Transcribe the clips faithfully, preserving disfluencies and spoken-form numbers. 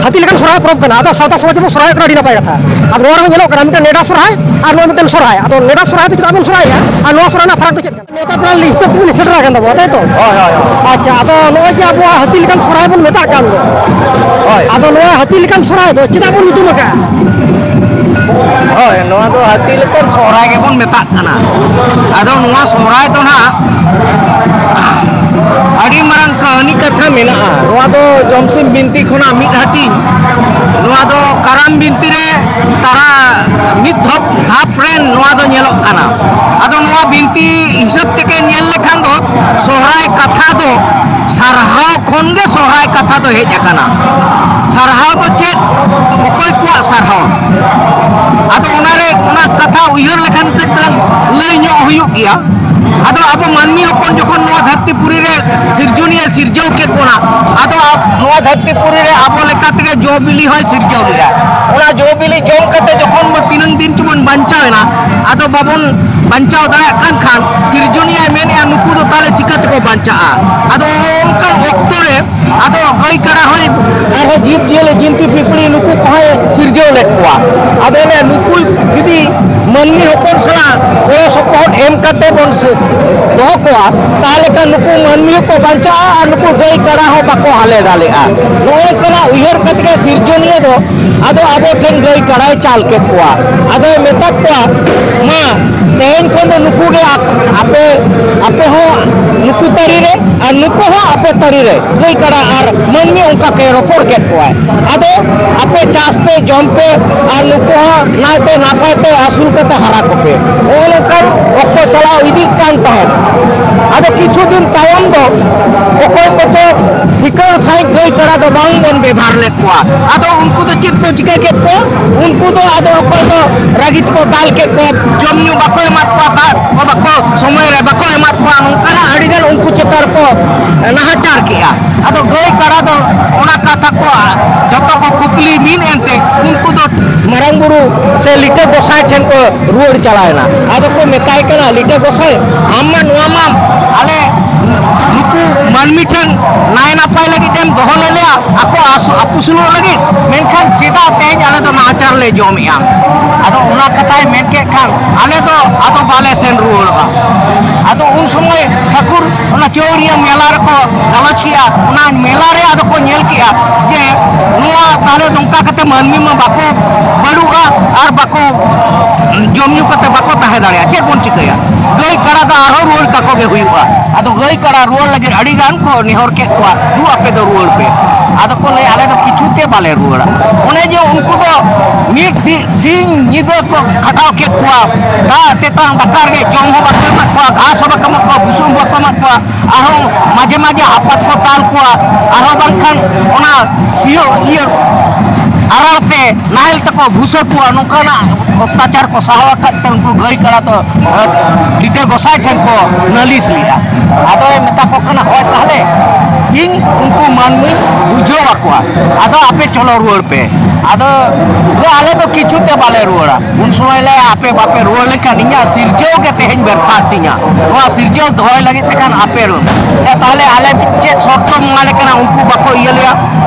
ᱦᱟᱹᱛᱤ ᱞᱮᱠᱟᱱ ᱥᱚᱨᱦᱟᱭ ᱯᱚᱨᱚᱵᱽ ᱠᱟᱱᱟ, ᱟᱫᱚ ᱥᱟᱶᱛᱟ ᱥᱚᱢᱟᱡᱽ ᱨᱮᱵᱚᱱ ᱥᱚᱨᱦᱟᱭᱚᱜ ᱠᱟᱱᱟ, ᱟᱹᱰᱤ ᱱᱟᱯᱟᱭ ᱠᱟᱛᱷᱟ᱾ ᱟᱫᱚ ᱱᱚᱣᱟ ᱨᱮᱦᱚᱸ ᱧᱮᱞᱚᱜ ᱠᱟᱱᱟ ᱢᱤᱫᱴᱮᱱ ᱱᱮᱰᱟ ᱥᱚᱨᱦᱟᱭ ᱟᱨ ᱱᱚᱣᱟ ᱢᱤᱫᱴᱮᱱ ᱥᱚᱨᱦᱟᱭ, ᱟᱫᱚ ᱱᱮᱰᱟ ᱥᱚᱨᱦᱟᱭ ᱨᱮᱱᱟᱜ ᱯᱷᱟᱨᱟᱠ ᱫᱚ ᱪᱮᱫ ᱠᱟᱱᱟ? ᱱᱮᱣᱛᱟ ᱯᱮᱲᱟ ᱦᱤᱥᱟᱹᱵ ᱛᱮᱵᱚᱱ ᱥᱮᱴᱮᱨ ᱟᱠᱟᱱ ᱛᱟᱵᱚᱱᱟ, ᱛᱟᱭ ᱛᱚ? ᱦᱳᱭ, ᱦᱳᱭ, ᱦᱳᱭ᱾ ᱟᱪᱪᱷᱟ, ᱟᱫᱚ ᱱᱚᱜᱼᱚᱭ ᱡᱮ ᱟᱵᱚᱣᱟᱜ ᱦᱟᱹᱛᱤ ᱞᱮᱠᱟᱱ ᱥᱚᱨᱦᱟᱭ ᱵᱚᱱ ᱢᱮᱛᱟᱜ ᱠᱟᱱ ᱫᱚ, ᱦᱳᱭ᱾ ᱟᱫᱚ ᱱᱚᱣᱟ ᱦᱟᱹᱛᱤ ᱞᱮᱠᱟᱱ ᱥᱚᱨᱦᱟᱭ ᱫᱚ ᱪᱮᱫᱟᱜ ᱵᱚᱱ ᱧᱩᱛᱩᱢ ᱟᱠᱟᱫᱼᱟ? ᱦᱳᱭ, ᱱᱚᱣᱟ ᱫᱚ ᱦᱟᱹᱛᱤ ᱞᱮᱠᱟᱱ ᱥᱚᱦᱨᱟᱭ ᱜᱮᱵᱚᱱ ᱢᱮᱛᱟᱜ ᱠᱟᱱᱟ᱾ ᱟᱫᱚ ᱱᱚᱣᱟ ᱥᱚᱦᱨᱟᱭ ᱫᱚ ᱱᱟᱦᱟᱜ ᱟᱹᱰᱤ ᱢᱟᱨᱟᱝ ᱠᱟᱹᱦᱱᱤ ᱠᱟᱛᱷᱟ ᱢᱮᱱᱟᱜᱼᱟ᱾ ᱱᱚᱣᱟ ᱫᱚ ᱡᱚᱢᱥᱤᱢ ᱵᱤᱱᱛᱤ ᱠᱷᱚᱱᱟᱜ ᱢᱤᱫ ᱦᱟᱹᱴᱤᱧ, ᱱᱚᱣᱟ ᱫᱚ ᱠᱟᱨᱟᱢ ᱵᱤᱱᱛᱤ ᱨᱮ ᱛᱟᱨᱟ ᱢᱤᱫ ᱫᱷᱚᱯ ᱫᱷᱟᱯ ᱨᱮᱱ ᱱᱚᱣᱟ ᱫᱚ ᱧᱮᱞᱚᱜ ᱠᱟᱱᱟ᱾ ᱟᱫᱚ ᱱᱚᱣᱟ ᱵᱤᱱᱛᱤ ᱦᱤᱥᱟᱹᱵ ᱛᱮᱜᱮ ᱧᱮᱞ ᱞᱮᱠᱷᱟᱱ ᱫᱚ ᱥᱚᱦᱨᱟᱭ ᱠᱟᱛᱷᱟ ᱫᱚ ᱥᱟᱨᱦᱟᱣ ᱠᱷᱚᱱ ᱜᱮ ᱥᱚᱦᱨᱟᱭ ᱠᱟᱛᱷᱟ ᱫᱚ ᱦᱮᱡ ᱟᱠᱟᱱᱟ᱾ ᱥᱟᱨᱦᱟᱣ ᱫᱚ ᱪᱮᱫ? ᱚᱠᱚᱭ ᱠᱚᱣᱟᱜ ᱥᱟᱨᱦᱟᱣ? ᱟᱫᱚ ᱚᱱᱟᱨᱮ ᱚᱱᱟ ᱠᱟᱛᱷᱟ ᱩᱭᱦᱟᱹᱨ ᱞᱮᱠᱷᱟᱱ ᱠᱟᱹᱡ ᱛᱟᱞᱟᱝ ᱞᱟᱹᱭ ᱧᱚᱜ ᱦᱩᱭᱩᱜ ᱜᱮᱭᱟ᱾ ᱟᱫᱚ ᱟᱵᱚ ᱢᱟᱹᱱᱢᱤ ᱦᱚᱯᱚᱱ ᱡᱚᱠᱷᱚᱱ ᱱᱚᱣᱟ ᱫᱷᱟᱹᱨᱛᱤ ᱯᱩᱨᱤ ᱨᱮ ᱥᱤᱨᱡᱚᱱᱤᱭᱟᱹ ᱥᱤᱨᱡᱟᱹᱣ ᱠᱮᱫ ᱵᱚᱱᱟ, ᱟᱫᱚ ᱟᱵ-, ᱱᱚᱣᱟ ᱫᱷᱟᱹᱨᱛᱤ ᱯᱩᱨᱤ ᱨᱮ ᱟᱵᱚ ᱞᱮᱠᱟ ᱛᱮᱜᱮ ᱡᱚ ᱵᱤᱞᱤ ᱦᱚᱸᱭ ᱥᱤᱨᱡᱟᱹᱣ ᱞᱮᱫᱟ᱾ ᱚᱱᱟ ᱡᱚ ᱵᱤᱞᱤ ᱡᱚᱢ ᱠᱟᱛᱮ ᱡᱚᱠᱷᱚᱱ ᱵᱚ ᱛᱤᱱᱟᱹᱝ ᱫᱤᱱ ᱪᱚᱵᱚᱱ ᱵᱟᱧᱪᱟᱣ ᱮᱱᱟ, ᱟᱫᱚ ᱵᱟᱵᱚᱱ ᱵᱟᱧᱪᱟᱣ ᱫᱟᱲᱮᱭᱟᱜ ᱠᱟᱱ ᱠᱷᱟᱱ ᱥᱤᱨᱡᱚᱱᱤᱭᱟᱹᱭ ᱢᱮᱱᱮᱫᱼᱟ, ᱱᱩᱠᱩ ᱫᱚ ᱛᱟᱦᱞᱮ ᱪᱤᱠᱟᱹ ᱛᱮᱠᱚ ᱵᱟᱧᱪᱟᱜᱼᱟ? ᱟᱫᱚ ᱚᱱᱠᱟᱱ ᱚᱠᱛᱚ ᱨᱮ ᱟᱫᱚ ᱜᱟᱹᱭ ᱠᱟᱰᱟ ᱦᱚᱸᱭ ᱟᱨᱦᱚᱸ ᱡᱤᱵᱽ ᱡᱤᱭᱟᱹᱞᱤ ᱡᱤᱱᱛᱤ ᱯᱤᱯᱤᱲᱤ ᱱᱩᱠᱩ ᱠᱚᱦᱚᱸᱭ ᱥᱤᱨᱡᱟᱹᱣ ᱞᱮᱫ ᱠᱚᱣᱟ᱾ ᱟᱫᱚ ᱮᱱᱮ ᱱᱩᱠᱩ ᱡᱩᱫᱤ ᱢᱟᱹᱱᱢᱤ ᱦᱚᱯᱚᱱ ᱥᱟᱞᱟᱜ ᱜᱚᱲᱚ ᱥᱚᱯᱚᱦᱚᱫ ᱮᱢ ᱠᱟᱛᱮ ᱵᱚᱱ ᱥᱮ-, ᱫᱚᱦᱚ ᱠᱚᱣᱟ, ᱛᱟᱦᱞᱮ ᱠᱷᱟᱱ ᱱᱩᱠᱩ ᱢᱟᱹᱱᱢᱤ ᱦᱚᱸᱠᱚ ᱵᱟᱧᱪᱟᱜᱼᱟ ᱟᱨ ᱱᱩᱠᱩ ᱜᱟᱹᱭ ᱠᱟᱰᱟ ᱦᱚᱸ ᱵᱟᱠᱚ ᱦᱟᱞᱮ ᱰᱟᱞᱮᱜᱼᱟ᱾ ᱱᱚᱜᱼᱚ ᱱᱚᱝᱠᱟᱱᱟᱜ ᱩᱭᱦᱟᱹᱨ ᱠᱟᱛᱮ ᱜᱮ ᱥᱤᱨᱡᱚᱱᱤᱭᱟᱹ ᱫᱚ ᱟᱫᱚ ᱟᱵᱚ ᱴᱷᱮᱱ ᱜᱟᱹᱭ ᱠᱟᱰᱟᱭ ᱪᱟᱞ ᱠᱮᱫ ᱠᱚᱣᱟ᱾ ᱟᱫᱚᱭ ᱢᱮᱛᱟ ᱠᱚᱣᱟ, ᱢᱟ ᱛᱮᱦᱮᱧ ᱠᱷᱚᱱ ᱫᱚ ᱱᱩᱠᱩ ᱜᱮ ᱟᱯ-, ᱟᱯᱮ, ᱟᱯᱮ ᱦᱚᱸ ᱱᱩᱠᱩ ᱛᱟᱹᱨᱤ ᱨᱮ ᱟᱨ ᱱᱩᱠᱩ ᱦᱚᱸ ᱟᱯᱮ ᱛᱟᱹᱨᱤ ᱨᱮ, ᱜᱟᱹᱭ ᱠᱟᱰᱟ ᱟᱨ ᱢᱟᱹᱱᱢᱤ ᱚᱱᱠᱟ ᱠᱚ ᱨᱚᱯᱚᱲ ᱠᱮᱫ ᱠᱚᱣᱟᱭ᱾ ᱟᱫᱚ ᱟᱯᱮ ᱪᱟᱥ ᱯᱮ, ᱡᱚᱢ ᱯᱮ ᱟᱨ ᱱᱩᱠᱩ ᱦᱚᱸ ᱱᱟᱭᱛᱮ ᱱᱟᱯᱟᱭ ᱛᱮ ᱟᱹᱥᱩᱞ ᱠᱟᱛᱮ ᱦᱟᱨᱟ ᱠᱚᱯᱮ᱾ ᱱᱚᱜᱼᱚ ᱱᱚᱝᱠᱟᱱ ᱚᱠᱛᱚ ᱪᱟᱞᱟᱣ ᱤᱫᱤᱜ ᱠᱟᱱ ᱛᱟᱦᱮᱸᱫ᱾ ᱟᱫᱚ ᱠᱤᱪᱷᱩ ᱫᱤᱱ ᱛᱟᱭᱚᱢ ᱫᱚ ᱚᱠᱚᱭ ᱠᱚᱪᱚ ᱴᱷᱤᱠᱟᱹᱱ ᱥᱟᱺᱦᱤᱡ ᱜᱟᱹᱭ ᱠᱟᱰᱟ ᱫᱚ ᱵᱟᱝ ᱵᱚᱱ ᱵᱮᱵᱷᱟᱨ ᱞᱮᱫ ᱠᱚᱣᱟ᱾ ᱟᱫᱚ ᱩᱱᱠᱩ ᱫᱚ ᱪᱮᱫ ᱠᱚ ᱪᱤᱠᱟᱹ ᱠᱮᱫ ᱠᱚᱣᱟ? ᱩᱱᱠᱩ ᱫᱚ ᱟᱫᱚ ᱚᱠᱚᱭ ᱫᱚ ᱨᱟᱹᱜᱤ ᱛᱮᱠᱚ ᱫᱟᱞ ᱠᱮᱫ ᱠᱚᱣᱟ, ᱡᱚᱢ ᱧᱩ ᱵᱟᱠᱚ ᱮᱢᱟᱫ ᱠᱚᱣᱟ, ᱫᱟᱜ ᱠᱚ ᱵᱟᱠᱚ ᱥᱚᱢᱚᱭ ᱨᱮ ᱵᱟᱠᱚ ᱮᱢᱟᱫ ᱠᱚᱣᱟ, ᱱᱚᱝᱠᱟᱱᱟᱜ ᱟᱹᱰᱤᱜᱟᱱ ᱩᱱᱠᱩ ᱪᱮᱛᱟᱱ ᱨᱮᱠᱚ ᱱᱟᱦᱟᱪᱟᱨ ᱠᱮᱜᱼᱟ᱾ ᱟᱫᱚ ᱜᱟᱹᱭ ᱠᱟᱰᱟ ᱫᱚ ᱚᱱᱟ ᱠᱟᱛᱷᱟ ᱠᱚ ᱡᱷᱚᱛᱚ ᱠᱚ ᱠᱩᱠᱞᱤ ᱢᱤᱫ ᱮᱱᱛᱮ ᱩᱱᱠᱩ ᱫᱚ ᱢᱟᱨᱟᱝ ᱵᱩᱨᱩ ᱥᱮ ᱞᱤᱴᱟᱹ ᱜᱚᱸᱥᱟᱭ ᱴᱷᱮᱱ ᱠᱚ ᱨᱩᱣᱟᱹᱲ ᱪᱟᱞᱟᱣ ᱮᱱᱟ᱾ ᱟᱫᱚ ᱠᱚ ᱢᱮᱛᱟᱭ ᱠᱟᱱᱟ, ᱞᱤᱴᱟᱹ ᱜᱚᱸᱥᱟᱭ, ᱟᱢ ᱢᱟ ᱱᱚᱣᱟ ᱢᱟ ᱟᱞᱮ ᱱᱩᱠᱩ ᱢᱟᱹᱱᱢᱤ ᱴᱷᱮᱱ ᱱᱟᱭ ᱱᱟᱯᱟᱭ ᱞᱟᱹᱜᱤᱫ ᱮᱢ ᱫᱚᱦᱚ ᱞᱮᱫ ᱞᱮᱭᱟ, ᱟᱠᱚ ᱟᱹᱥᱩ-, ᱟᱹᱯᱩᱥᱩᱞᱚᱜ ᱞᱟᱹᱜᱤᱫ, ᱢᱮᱱᱠᱷᱟᱱ ᱪᱮᱫᱟᱜ ᱛᱮᱦᱮᱧ ᱟᱞᱮ ᱫᱚ ᱱᱟᱦᱟᱪᱟᱨ ᱞᱮ ᱡᱚᱢᱮᱜᱼᱟ? ᱟᱫᱚ ᱚᱱᱟ ᱠᱟᱛᱷᱟᱭ ᱢᱮᱱ ᱠᱮᱫ ᱠᱷᱟᱱ ᱟᱞᱮ ᱫᱚ ᱟᱫᱚ ᱵᱟᱞᱮ ᱥᱮᱱ ᱨᱩᱣᱟᱹᱲᱚᱜᱼᱟ᱾ ᱟᱫᱚ ᱩᱱ ᱥᱚᱢᱚᱭ ᱴᱷᱟᱹᱠᱩᱨ ᱚᱱᱟ ᱪᱟᱹᱣᱨᱤᱭᱟᱹ ᱢᱮᱞᱟ ᱨᱮᱠᱚ ᱜᱟᱞᱚᱪ ᱠᱮᱜᱼᱟ᱾ ᱚᱱᱟ ᱢᱮᱞᱟ ᱨᱮ ᱟᱫᱚ ᱠᱚ ᱧᱮᱞ ᱠᱮᱜᱼᱟ ᱡᱮ ᱱᱚᱣᱟ ᱛᱟᱦᱞᱮ ᱱᱚᱝᱠᱟ ᱠᱟᱛᱮ ᱢᱟᱹᱱᱢᱤ ᱢᱟ ᱵᱟᱠᱚ ᱵᱟᱹᱱᱩᱜᱼᱟ ᱟᱨ ᱵᱟᱠᱚ ᱡᱚᱢ ᱧᱩ ᱠᱟᱛᱮ ᱵᱟᱠᱚ ᱛᱟᱦᱮᱸ ᱫᱟᱲᱮᱭᱟᱜᱼᱟ, ᱪᱮᱫ ᱵᱚᱱ ᱪᱤᱠᱟᱹᱭᱟ? ᱜᱟᱹᱭ ᱠᱟᱰᱟ ᱫᱚ ᱟᱨᱦᱚᱸ ᱨᱩᱣᱟᱹᱲ ᱠᱟᱠᱚ ᱜᱮ ᱦᱩᱭᱩᱜᱼᱟ᱾ ᱟᱫᱚ ᱜᱟᱹᱭ ᱠᱟᱰᱟ ᱨᱩᱣᱟᱹᱲ ᱞᱟᱹᱜᱤᱫ ᱟᱹᱰᱤ ᱜᱟᱱ ᱠᱚ ᱱᱮᱦᱚᱨ ᱠᱮᱫ ᱠᱚᱣᱟ, "ᱫᱩ, ᱟᱯᱮ ᱫᱚ ᱨᱩᱣᱟᱹᱲ ᱯᱮ᱾" ᱟᱫᱚ ᱠᱚ ᱞᱟᱹᱭᱟ, "ᱟᱞᱮ ᱫᱚ ᱠᱤᱪᱷᱩ ᱛᱮ ᱵᱟᱞᱮ ᱨᱩᱣᱟᱹᱲᱟ᱾" ᱚᱱᱮ ᱡᱮ ᱩᱱᱠᱩ ᱫᱚ ᱢᱤᱫ ᱫᱤ-, ᱥᱤᱧ ᱧᱤᱫᱟᱹ ᱠᱚ ᱠᱷᱟᱴᱟᱣ ᱠᱮᱫ ᱠᱚᱣᱟ, ᱫᱟᱜ ᱛᱮᱛᱟᱝ ᱫᱟᱠᱟ ᱨᱮᱜᱮ ᱡᱚᱢ ᱦᱚᱸ ᱵᱟᱠᱚ ᱮᱢᱟᱫ ᱠᱚᱣᱟ, ᱜᱷᱟᱥ ᱦᱚᱸ ᱵᱟᱠᱚ ᱮᱢᱟᱫ ᱠᱚᱣᱟ, ᱵᱩᱥᱩᱵ ᱦᱚᱸ ᱵᱟᱠᱚ ᱮᱢᱟᱫ ᱠᱚᱣᱟ, ᱟᱨᱦᱚᱸ ᱢᱟᱡᱷᱮ ᱢᱟᱡᱷᱮ ᱦᱟᱯᱟᱛ ᱠᱚ ᱛᱟᱞ ᱠᱚᱣᱟ, ᱟᱨᱦᱚᱸ ᱵᱟᱝᱠᱷᱟᱱ ᱚᱱᱟ ᱥᱤᱭᱳᱜ ᱤᱭᱟᱹ ᱟᱨᱟᱲ ᱛᱮ ᱱᱟᱦᱮᱞ ᱛᱮᱠᱚ ᱵᱷᱩᱥᱟᱹ ᱠᱚᱣᱟ, ᱱᱚᱝᱠᱟᱱᱟᱜ ᱚᱛᱛᱟᱪᱟᱨ ᱠᱚ ᱥᱟᱦᱟᱣ ᱟᱠᱟᱫ ᱛᱮ ᱩᱱᱠᱩ ᱜᱟᱹᱭ ᱠᱟᱰᱟ ᱫᱚ, ᱮ, ᱞᱤᱴᱟᱹ ᱜᱚᱸᱥᱟᱭ ᱴᱷᱮᱱ ᱠᱚ ᱱᱟᱹᱞᱤᱥ ᱞᱮᱫᱼᱟ᱾ ᱟᱫᱚᱭ ᱢᱮᱛᱟ ᱠᱚ ᱠᱟᱱᱟ, "ᱦᱳᱭ, ᱛᱟᱦᱞᱮ ᱤᱧ ᱩᱱᱠᱩ ᱢᱟᱹᱱᱢᱤᱧ ᱵᱩᱡᱷᱟᱹᱣ ᱟᱠᱚᱣᱟ, ᱟᱫᱚ ᱟᱯᱮ ᱪᱚᱞᱚ ᱨᱩᱣᱟᱹᱲ ᱯᱮ᱾" ᱟᱫᱚ ᱟᱞᱮ ᱫᱚ ᱠᱤᱪᱷᱩ ᱛᱮ ᱵᱟᱞᱮ ᱨᱩᱣᱟᱹᱲᱟ᱾ ᱩᱱ ᱥᱚᱢᱚᱭ ᱞᱮ, ᱟᱯᱮ ᱵᱟᱯᱮ ᱨᱩᱣᱟᱹᱲ ᱞᱮᱱᱠᱷᱟᱱ ᱤᱧᱟᱹᱜ ᱥᱤᱨᱡᱟᱹᱣ ᱜᱮ ᱛᱮᱦᱮᱧ ᱵᱮᱨᱛᱷᱟᱜ ᱛᱤᱧᱟ᱾ ᱱᱚᱣᱟ ᱥᱤᱨᱡᱟᱹᱣ ᱫᱚᱦᱚᱭ ᱞᱟᱹᱜᱤᱫ ᱛᱮᱠᱷᱟᱱ ᱟᱯᱮ ᱨᱩᱣᱟᱹᱲ᱾ ᱮ, ᱛᱟᱦᱞᱮ ᱟᱞᱮ ᱪᱮᱫ ᱥᱚᱨᱛᱚᱢ ᱮᱢᱟᱞᱮ ᱠᱟᱱᱟ? ᱩᱱᱠᱩ ᱵᱟᱠᱚ ᱤᱭᱟᱹ ᱞᱮᱭᱟ᱾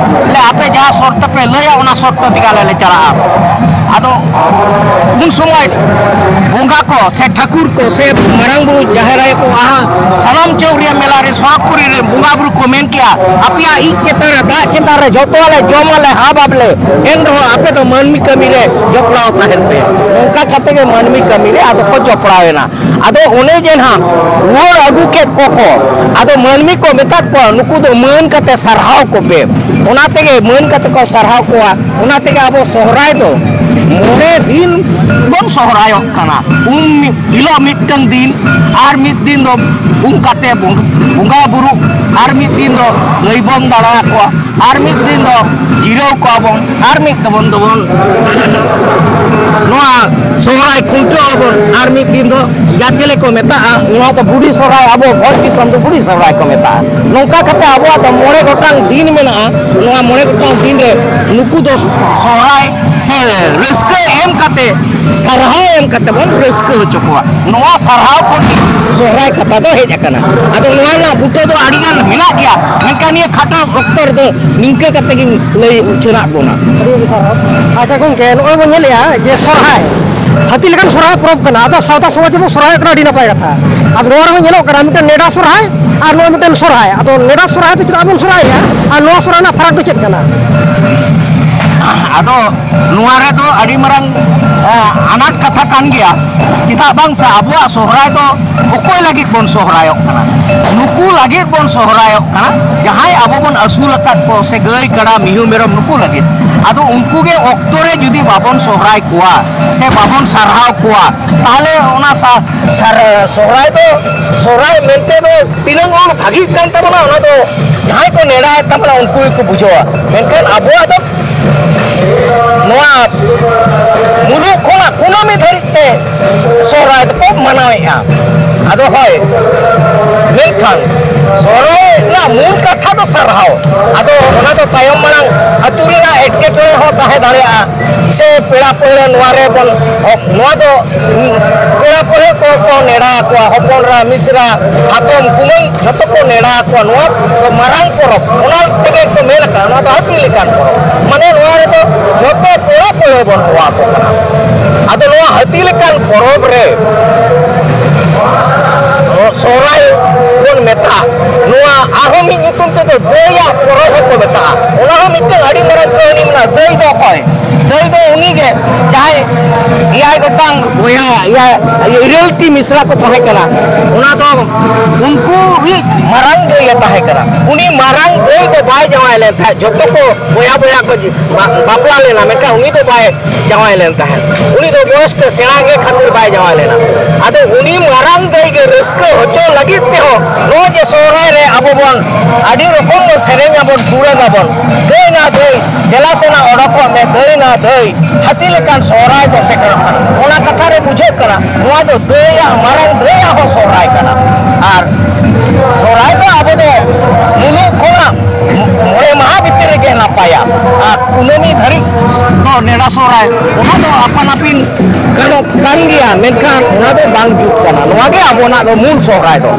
ᱞᱮ, ᱟᱯᱮ ᱡᱟᱦᱟᱸ ᱥᱚᱨᱛᱚ ᱯᱮ ᱞᱟᱹᱭᱟ, ᱚᱱᱟ ᱥᱚᱨᱛᱚ ᱛᱮᱜᱮ ᱟᱞᱮ ᱞᱮ ᱪᱟᱞᱟᱜᱼᱟ᱾ ᱟᱫᱚ ᱩᱱ ᱥᱚᱢᱚᱭ ᱵᱚᱸᱜᱟ ᱠᱚ ᱥᱮ ᱴᱷᱟᱹᱠᱩᱨ ᱠᱚ ᱥᱮ ᱢᱟᱨᱟᱝ ᱵᱩᱨᱩ ᱡᱟᱦᱮᱨ ᱟᱭᱳ ᱠᱚ, ᱟᱦᱟ, ᱥᱟᱱᱟᱢ ᱪᱟᱹᱣᱨᱤᱭᱟᱹ ᱢᱮᱞᱟ ᱨᱮ ᱥᱚᱨᱚᱜᱽᱯᱩᱨᱤ ᱨᱮ ᱵᱚᱸᱜᱟ ᱵᱩᱨᱩ ᱠᱚ ᱢᱮᱱ ᱠᱮᱜᱼᱟ, "ᱟᱯᱮᱭᱟᱜ ᱤᱡ ᱪᱮᱛᱟᱱ ᱨᱮ, ᱫᱟᱜ ᱪᱮᱛᱟᱱ ᱨᱮ ᱡᱚᱛᱚᱣᱟᱜ ᱞᱮ ᱡᱚᱢ ᱟᱞᱮ, ᱦᱟᱵ ᱟᱞᱮ, ᱮᱱ ᱨᱮᱦᱚᱸ ᱟᱯᱮ ᱫᱚ ᱢᱟᱹᱱᱢᱤ ᱠᱟᱹᱢᱤ ᱨᱮ ᱡᱚᱯᱲᱟᱣ ᱛᱟᱦᱮᱱ ᱯᱮ᱾" ᱚᱱᱠᱟ ᱠᱟᱛᱮ ᱜᱮ ᱢᱟᱹᱱᱢᱤ ᱠᱟᱹᱢᱤ ᱨᱮ ᱟᱫᱚ ᱠᱚ ᱡᱚᱯᱲᱟᱣ ᱮᱱᱟ᱾ ᱟᱫᱚ ᱚᱱᱮ ᱡᱮ ᱱᱟᱦᱟᱜ ᱨᱩᱣᱟᱹᱲ ᱟᱹᱜᱩ ᱠᱮᱫ ᱠᱚ ᱠᱚ, ᱟᱫᱚ ᱢᱟᱹᱱᱢᱤ ᱠᱚ ᱢᱮᱛᱟᱫ ᱠᱚᱣᱟ, "ᱱᱩᱠᱩ ᱫᱚ ᱢᱟᱹᱱ ᱠᱟᱛᱮ ᱥᱟᱨᱦᱟᱣ ᱠᱚᱯᱮ᱾" ᱚᱱᱟ ᱛᱮᱜᱮ ᱢᱟᱹᱱ ᱠᱟᱛᱮ ᱠᱚ ᱥᱟᱨᱦᱟᱣ ᱠᱚᱣᱟ᱾ ᱚᱱᱟ ᱛᱮᱜᱮ ᱟᱵᱚ ᱥᱚᱦᱨᱟᱭ ᱫᱚ ᱢᱚᱬᱮ ᱫᱤᱱ ᱵᱚᱱ ᱥᱚᱦᱨᱟᱭᱚᱜ ᱠᱟᱱᱟ᱾ ᱩᱢ ᱢᱤᱫ ᱦᱤᱞᱳᱜ ᱢᱤᱫᱴᱟᱝ ᱫᱤᱱ, ᱟᱨ ᱢᱤᱫ ᱫᱤᱱ ᱫᱚ ᱩᱢ ᱠᱟᱛᱮ ᱵᱚᱸᱜᱟ, ᱵᱚᱸᱜᱟ ᱵᱩᱨᱩ, ᱟᱨ ᱢᱤᱫ ᱫᱤᱱ ᱫᱚ ᱜᱟᱹᱭ ᱵᱚᱱ ᱫᱟᱬᱟ ᱟᱠᱚᱣᱟ, ᱟᱨ ᱢᱤᱫ ᱫᱤᱱ ᱫᱚ ᱡᱤᱨᱟᱹᱣ ᱠᱚᱣᱟ ᱵᱚᱱ, ᱟᱨ ᱢᱤᱫ ᱫᱚᱵᱚᱱ ᱫᱚᱵᱚᱱ ᱱᱚᱣᱟ ᱥᱚᱦᱨᱟᱭ ᱠᱷᱩᱱᱴᱟᱹᱣ ᱟᱵᱚᱱ, ᱟᱨ ᱢᱤᱫ ᱫᱤᱱ ᱫᱚ ᱡᱟᱪᱮᱞᱮ ᱠᱚ ᱢᱮᱛᱟᱜᱼᱟ, ᱱᱚᱣᱟ ᱫᱚ ᱵᱩᱰᱷᱤ ᱥᱚᱦᱨᱟᱭ, ᱟᱵᱚ ᱵᱷᱚᱸᱡᱽ ᱫᱤᱥᱚᱢ ᱫᱚ ᱵᱩᱰᱷᱤ ᱥᱚᱦᱨᱟᱭ ᱠᱚ ᱢᱮᱛᱟᱜᱼᱟ᱾ ᱱᱚᱝᱠᱟ ᱠᱟᱛᱮ ᱟᱵᱚᱣᱟᱜ ᱫᱚ ᱢᱚᱬᱮ ᱜᱚᱴᱟᱝ ᱫᱤᱱ ᱢᱮᱱᱟᱜᱼᱟ᱾ ᱱᱚᱣᱟ ᱢᱚᱬᱮ ᱜᱚᱴᱟᱝ ᱫᱤᱱ ᱨᱮ ᱱᱩᱠᱩ ᱫᱚ ᱥᱚᱦᱨᱟᱭ ᱥᱮ ᱨᱟᱹᱥᱠᱟᱹ ᱮᱢ ᱠᱟᱛᱮ, ᱥᱟᱨᱦᱟᱣ ᱮᱢ ᱠᱟᱛᱮ ᱵᱚᱱ ᱨᱟᱹᱥᱠᱟᱹ ᱦᱚᱪᱚ ᱠᱚᱣᱟ᱾ ᱱᱚᱣᱟ ᱥᱟᱨᱦᱟᱣ ᱠᱷᱚᱱ ᱜᱮ ᱥᱚᱦᱨᱟᱭ ᱠᱟᱛᱷᱟ ᱫᱚ ᱦᱮᱡ ᱟᱠᱟᱱᱟ᱾ ᱟᱫᱚ ᱱᱚᱣᱟ ᱨᱮᱱᱟᱜ ᱵᱩᱴᱟᱹ ᱫᱚ ᱟᱹᱰᱤ ᱜᱟᱱ ᱢᱮᱱᱟᱜ ᱜᱮᱭᱟ, ᱢᱮᱱᱠᱷᱟᱱ ᱱᱤᱭᱟᱹ ᱠᱷᱟᱴᱚ ᱚᱠᱛᱚ ᱨᱮᱫᱚ ᱱᱤᱝᱠᱟᱹ ᱠᱟᱛᱮ ᱜᱤᱧ ᱞᱟᱹᱭ ᱩᱪᱷᱟᱹᱱᱟᱫ ᱵᱚᱱᱟ᱾ ᱟᱹᱰᱤ ᱟᱹᱰᱤ ᱥᱟᱨᱦᱟᱣ᱾ ᱟᱪᱪᱷᱟ ᱜᱚᱢᱠᱮ, ᱱᱚᱜᱼᱚᱭ ᱵᱚᱱ ᱧᱮᱞᱮᱜᱼᱟ ᱡᱮ ᱥᱚᱨᱦᱟᱭ ᱦᱟᱹᱛᱤ ᱞᱮᱠᱟᱱ ᱥᱚᱨᱦᱟᱭ ᱯᱚᱨᱚᱵᱽ ᱠᱟᱱᱟ᱾ ᱟᱫᱚ ᱥᱟᱶᱛᱟ ᱥᱚᱢᱟᱡᱽ ᱨᱮᱵᱚᱱ ᱥᱚᱨᱦᱟᱭᱚᱜ ᱠᱟᱱᱟ, ᱟᱹᱰᱤ ᱱᱟᱯᱟᱭ ᱠᱟᱛᱷᱟ᱾ ᱟᱫᱚ ᱱᱚᱣᱟ ᱨᱮᱦᱚᱸ ᱧᱮᱞᱚᱜ ᱠᱟᱱᱟ ᱢᱤᱫᱴᱮᱱ ᱱᱮᱰᱟ ᱥᱚᱨᱦᱟᱭ ᱟᱨ ᱱᱚᱣᱟ ᱢᱤᱫᱴᱮᱱ ᱥᱚᱨᱦᱟᱭ᱾ ᱟᱫᱚ ᱱᱮᱰᱟ ᱥᱚᱨᱦᱟᱭ ᱫᱚ ᱪᱮᱫᱟᱜ ᱵᱚᱱ ᱥᱚᱨᱦᱟᱭᱚᱜᱼᱟ ᱟᱨ ᱱᱚᱣᱟ ᱥᱚᱨᱦᱟᱭ ᱨᱮᱱᱟᱜ ᱯᱷᱟᱨᱟᱠ ᱫᱚ ᱪᱮᱫ ᱠᱟᱱᱟ? ᱟᱫᱚ ᱱᱚᱣᱟ ᱨᱮᱫᱚ ᱟᱹᱰᱤ ᱢᱟᱨᱟᱝ, ᱮ, ᱟᱱᱟᱴ ᱠᱟᱛᱷᱟ ᱠᱟᱱ ᱜᱮᱭᱟ᱾ ᱪᱮᱫᱟᱜ ᱵᱟᱝ ᱥᱮ ᱟᱵᱚᱣᱟᱜ ᱥᱚᱦᱨᱟᱭ ᱫᱚ ᱚᱠᱚᱭ ᱞᱟᱹᱜᱤᱫ ᱵᱚᱱ ᱥᱚᱦᱨᱟᱭᱚᱜ ᱠᱟᱱᱟ? ᱱᱩᱠᱩ ᱞᱟᱹᱜᱤᱫ ᱵᱚᱱ ᱥᱚᱦᱨᱟᱭᱚᱜ ᱠᱟᱱᱟ, ᱡᱟᱦᱟᱸᱭ ᱟᱵᱚ ᱵᱚᱱ ᱟᱹᱥᱩᱞ ᱟᱠᱟᱫ ᱠᱚ, ᱥᱮ ᱜᱟᱹᱭ, ᱠᱟᱰᱟ, ᱢᱤᱦᱩ, ᱢᱮᱨᱚᱢ, ᱱᱩᱠᱩ ᱞᱟᱹᱜᱤᱫ᱾ ᱟᱫᱚ ᱩᱱᱠᱩ ᱜᱮ ᱚᱠᱛᱚ ᱨᱮ ᱡᱩᱫᱤ ᱵᱟᱵᱚᱱ ᱥᱚᱦᱨᱟᱭ ᱠᱚᱣᱟ ᱥᱮ ᱵᱟᱵᱚᱱ ᱥᱟᱨᱦᱟᱣ ᱠᱚᱣᱟ, ᱛᱟᱦᱚᱞᱮ ᱚᱱᱟ ᱥᱟ-, ᱥᱟᱨ-, ᱥᱚᱦᱨᱟᱭ ᱫᱚ, ᱥᱚᱦᱨᱟᱭ ᱢᱮᱱᱛᱮ ᱫᱚ ᱛᱤᱱᱟᱹᱝ ᱵᱚᱱ ᱵᱷᱟᱹᱜᱤᱜ ᱠᱟᱱ ᱛᱟᱵᱚᱱᱟ, ᱚᱱᱟ ᱫᱚ ᱡᱟᱦᱟᱸᱭ ᱠᱚ ᱱᱮᱰᱟᱭᱮᱫ ᱛᱟᱵᱚᱱᱟ ᱩᱱᱠᱩ ᱜᱮᱠᱚ ᱵᱩᱡᱷᱟᱹᱣᱟ᱾ ᱢᱮᱱᱠᱷᱟᱱ ᱟᱵᱚᱣᱟᱜ ᱫᱚ ᱱᱚᱣᱟ ᱢᱩᱞᱩᱜ ᱠᱷᱚᱱᱟᱜ ᱠᱩᱱᱟᱹᱢᱤ ᱫᱷᱟᱹᱨᱤᱡ ᱛᱮ ᱥᱚᱦᱨᱟᱭ ᱫᱚᱠᱚ ᱢᱟᱱᱟᱣᱮᱫᱼᱟ᱾ ᱟᱫᱚ ᱦᱳᱭ, ᱢᱮᱱᱠᱷᱟᱱ ᱥᱚᱦᱨᱟᱭ ᱨᱮᱱᱟᱜ ᱢᱩᱞ ᱠᱟᱛᱷᱟ ᱫᱚ ᱥᱟᱨᱦᱟᱣ᱾ ᱟᱫᱚ ᱚᱱᱟ ᱫᱚ ᱛᱟᱭᱚᱢ ᱢᱟᱲᱟᱝ ᱟᱹᱛᱩ ᱨᱮᱱᱟᱜ ᱮᱴᱠᱮᱴᱚᱬᱮ ᱦᱚᱸ ᱛᱟᱦᱮᱸ ᱫᱟᱲᱮᱭᱟᱜᱼᱟ, ᱥᱮ ᱯᱮᱲᱟ ᱯᱟᱹᱲᱦᱟᱹ ᱱᱚᱣᱟ ᱨᱮ ᱵᱚᱱ, ᱱᱚᱣᱟ ᱫᱚ ᱯᱮᱲᱟ ᱯᱟᱹᱲᱦᱟᱹ ᱠᱚ ᱠᱚ ᱱᱮᱰᱟ ᱟᱠᱚᱣᱟ, ᱦᱚᱯᱚᱱ ᱮᱨᱟ, ᱢᱤᱥᱨᱟ, ᱦᱟᱛᱚᱢ, ᱠᱩᱢᱟᱹᱝ, ᱡᱷᱚᱛᱚ ᱠᱚ ᱱᱮᱰᱟ ᱟᱠᱚᱣᱟ᱾ ᱱᱚᱣᱟ ᱫᱚ ᱢᱟᱨᱟᱝ ᱯᱚᱨᱚᱵᱽ, ᱚᱱᱟ ᱛᱮᱜᱮ ᱠᱚ ᱢᱮᱱ ᱟᱠᱟᱫᱼᱟ, ᱱᱚᱣᱟ ᱫᱚ ᱦᱟᱹᱛᱤ ᱞᱮᱠᱟᱱ ᱯᱚᱨᱚᱵᱽ᱾ ᱢᱟᱱᱮ ᱱᱚᱣᱟ ᱨᱮᱫᱚ ᱡᱷᱚᱛᱚ ᱯᱮᱲᱟ ᱯᱟᱹᱲᱦᱟᱹ ᱵᱚᱱ ᱦᱚᱦᱚ ᱟᱠᱚ ᱠᱟᱱᱟ᱾ ᱟᱫᱚ ᱱᱚᱣᱟ ᱦᱟᱹᱛᱤ ᱞᱮᱠᱟᱱ ᱯᱚᱨᱚᱵᱽ ᱨᱮ ᱥᱚᱦᱨᱟᱭ ᱵᱚᱱ ᱢᱮᱛᱟᱜᱼᱟ᱾ ᱱᱚᱣᱟ ᱟᱨᱦᱚᱸ ᱢᱤᱫ ᱧᱩᱛᱩᱢ ᱛᱮᱫᱚ ᱫᱟᱹᱭᱟᱜ ᱯᱚᱨᱚᱵᱽ ᱦᱚᱸᱠᱚ ᱢᱮᱛᱟᱜᱼᱟ᱾ ᱚᱱᱟ ᱦᱚᱸ ᱢᱤᱫᱴᱟᱝ ᱟᱹᱰᱤ ᱢᱟᱨᱟᱝ ᱠᱟᱹᱦᱱᱤ ᱢᱮᱱᱟᱜᱼᱟ᱾ ᱫᱟᱹᱭ ᱫᱚ ᱚᱠᱚᱭ? ᱫᱟᱹᱭ ᱫᱚ ᱩᱱᱤᱜᱮ ᱡᱟᱦᱟᱸᱭ ᱮᱭᱟᱭ ᱜᱚᱴᱟᱝ ᱵᱚᱭᱦᱟ, ᱮᱭᱟᱭ, ᱤᱨᱟᱹᱞ ᱴᱤ ᱢᱤᱥᱨᱟ ᱠᱚ ᱛᱟᱦᱮᱸ ᱠᱟᱱᱟ᱾ ᱚᱱᱟ ᱫᱚ ᱩᱱᱠᱩ ᱤᱡ ᱢᱟᱨᱟᱝ ᱫᱟᱹᱭ ᱮ ᱛᱟᱦᱮᱸ ᱠᱟᱱᱟ᱾ ᱩᱱᱤ ᱢᱟᱨᱟᱝ ᱫᱟᱹᱭ ᱫᱚ ᱵᱟᱭ ᱡᱟᱶᱟᱭ ᱞᱮᱱ ᱛᱟᱦᱮᱸᱫ, ᱡᱷᱚᱛᱚ ᱠᱚ ᱵᱚᱭᱦᱟ ᱵᱚᱭᱦᱟ ᱠᱚ ᱡᱤ-, ᱵᱟ-, ᱵᱟᱯᱞᱟ ᱞᱮᱱᱟ, ᱢᱮᱱᱠᱷᱟᱱ ᱩᱱᱤ ᱫᱚ ᱵᱟᱭ ᱡᱟᱶᱟᱭ ᱞᱮᱱ ᱛᱟᱦᱮᱸᱫ᱾ ᱩᱱᱤ ᱫᱚ ᱵᱚᱭᱚᱥ ᱛᱮ ᱥᱮᱬᱟ ᱜᱮ ᱠᱷᱟᱹᱛᱤᱨ ᱵᱟᱭ ᱡᱟᱶᱟᱭ ᱞᱮᱱᱟ᱾ ᱟᱫᱚ ᱩᱱᱤ ᱢᱟᱨᱟᱝ ᱫᱟᱹᱭ ᱜᱮ ᱨᱟᱹᱥᱠᱟᱹ ᱦᱚᱪᱚ ᱞᱟᱹᱜᱤᱫ ᱛᱮᱦᱚᱸ ᱱᱚᱜᱼᱚᱭ ᱡᱮ ᱥᱚᱦᱨᱟᱭ ᱨᱮ ᱟᱵᱚ ᱵᱚᱱ ᱟᱹᱰᱤ ᱨᱚᱠᱚᱢ ᱵᱚᱱ ᱥᱮᱨᱮᱧ ᱟᱵᱚᱱ, ᱫᱩᱨᱟᱹᱝ ᱟᱵᱚᱱ, "ᱫᱟᱹᱭ ᱱᱟ ᱫᱟᱹᱭ, ᱫᱮᱞᱟ ᱥᱮᱱᱟ ᱚᱰᱚᱠᱚᱜ ᱢᱮ, ᱫᱟᱹᱭ ᱱᱟ ᱫᱟᱹᱭ", ᱦᱟᱹᱛᱤ ᱞᱮᱠᱟᱱ ᱥᱚᱦᱨᱟᱭ ᱫᱚ ᱥᱮᱴᱮᱨᱚᱜ ᱠᱟᱱᱟ᱾ ᱚᱱᱟ ᱠᱟᱛᱷᱟ ᱨᱮ ᱵᱩᱡᱷᱟᱹᱜ ᱠᱟᱱᱟ, ᱱᱚᱣᱟ ᱫᱚ ᱫᱟᱹᱭᱟᱜ, ᱢᱟᱨᱟᱝ ᱫᱟᱹᱭᱟᱜ ᱦᱚᱸ ᱥᱚᱦᱨᱟᱭ ᱠᱟᱱᱟ᱾ ᱟᱨ ᱥᱚᱦᱨᱟᱭ ᱫᱚ ᱟᱵᱚ ᱫᱚ ᱢᱩᱞᱩᱜ ᱠᱷᱚᱱᱟᱜ ᱢᱚᱬᱮ ᱢᱟᱦᱟ ᱵᱷᱤᱛᱤᱨ ᱨᱮᱜᱮ ᱱᱟᱯᱟᱭᱟ᱾ ᱟᱨ ᱠᱩᱱᱟᱹᱢᱤ ᱫᱷᱟᱹᱨᱤᱡ ᱫᱚ ᱱᱮᱰᱟ ᱥᱚᱦᱨᱟᱭ, ᱚᱱᱟ ᱫᱚ ᱟᱯᱟᱱ ᱟᱹᱯᱤᱱ ᱜᱟᱱᱚᱜ ᱠᱟᱱ ᱜᱮᱭᱟ, ᱢᱮᱱᱠᱷᱟᱱ ᱚᱱᱟ ᱫᱚ ᱵᱟᱝ ᱡᱩᱛ ᱠᱟᱱᱟ᱾ ᱱᱚᱣᱟ ᱜᱮ ᱟᱵᱚᱱᱟᱜ ᱫᱚ ᱢᱩᱞ ᱥᱚᱦᱨᱟᱭ ᱫᱚ᱾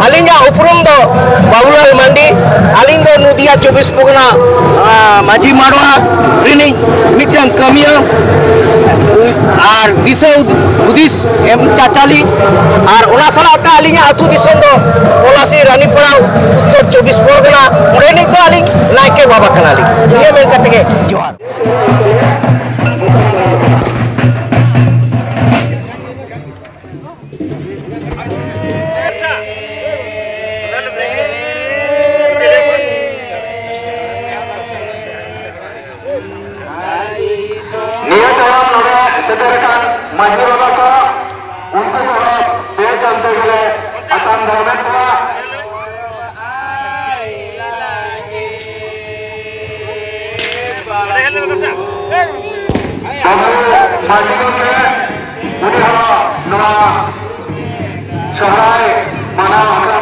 ᱟᱹᱞᱤᱧᱟᱜ ᱩᱯᱨᱩᱢ ᱫᱚ ᱵᱟᱵᱩᱞᱟᱞ ᱢᱟᱱᱰᱤ᱾ ᱟᱹᱞᱤᱧ ᱫᱚ ᱱᱚᱫᱤᱭᱟ ᱪᱚᱵᱵᱤᱥ ᱯᱚᱨᱜᱚᱱᱟ, ᱟ, ᱢᱟᱹᱡᱷᱤ ᱢᱟᱰᱣᱟ ᱨᱤᱱᱤᱡ ᱢᱤᱫᱴᱟᱝ ᱠᱟᱹᱢᱤᱭᱟᱹ ᱟᱨ ᱫᱤᱥᱟᱹ ᱦᱩᱫᱤᱥ ᱮᱢ ᱪᱟᱪᱟᱞᱤᱡ, ᱟᱨ ᱚᱱᱟ ᱥᱟᱞᱟᱜ ᱛᱮ ᱟᱹᱞᱤᱧᱟᱜ ᱟᱹᱛᱩ ᱫᱤᱥᱚᱢ ᱫᱚ ᱯᱚᱞᱟᱥᱤ ᱨᱟᱱᱤᱯᱟᱲᱟ ᱩᱛᱛᱚᱨ ᱪᱚᱵᱵᱤᱥ ᱯᱚᱨᱜᱚᱱᱟ, ᱚᱸᱰᱮᱱᱤᱡ ᱫᱚ ᱟᱹᱞᱤᱧ ᱱᱟᱭᱠᱮ ᱵᱟᱵᱟ ᱠᱟᱱᱟᱞᱤᱧ᱾ ᱱᱤᱭᱟᱹ ᱢᱮᱱ ᱠᱟᱛᱮ ᱜᱮ ᱡᱚᱦᱟᱨ᱾ ᱱᱤᱭᱟᱹ ᱛᱟᱭᱚᱢ ᱱᱚᱰᱮ ᱥᱮᱴᱮᱨ ᱟᱠᱟᱱ ᱢᱟᱹᱡᱷᱤ ᱵᱟᱵᱟ ᱠᱚ, ᱩᱱᱠᱩ ᱠᱚᱦᱚᱸ ᱵᱮᱥ ᱚᱱᱛᱮ ᱜᱮᱞᱮ ᱟᱛᱟᱝ ᱫᱟᱨᱟᱢᱮᱫ ᱠᱚᱣᱟ᱾ ᱢᱟᱹᱡᱷᱤ ᱜᱚᱢᱠᱮ, ᱩᱱᱤ ᱦᱚᱸ ᱱᱚᱣᱟ ᱥᱚᱦᱨᱟᱭ ᱢᱟᱱᱟᱣ ᱟᱠᱟᱱ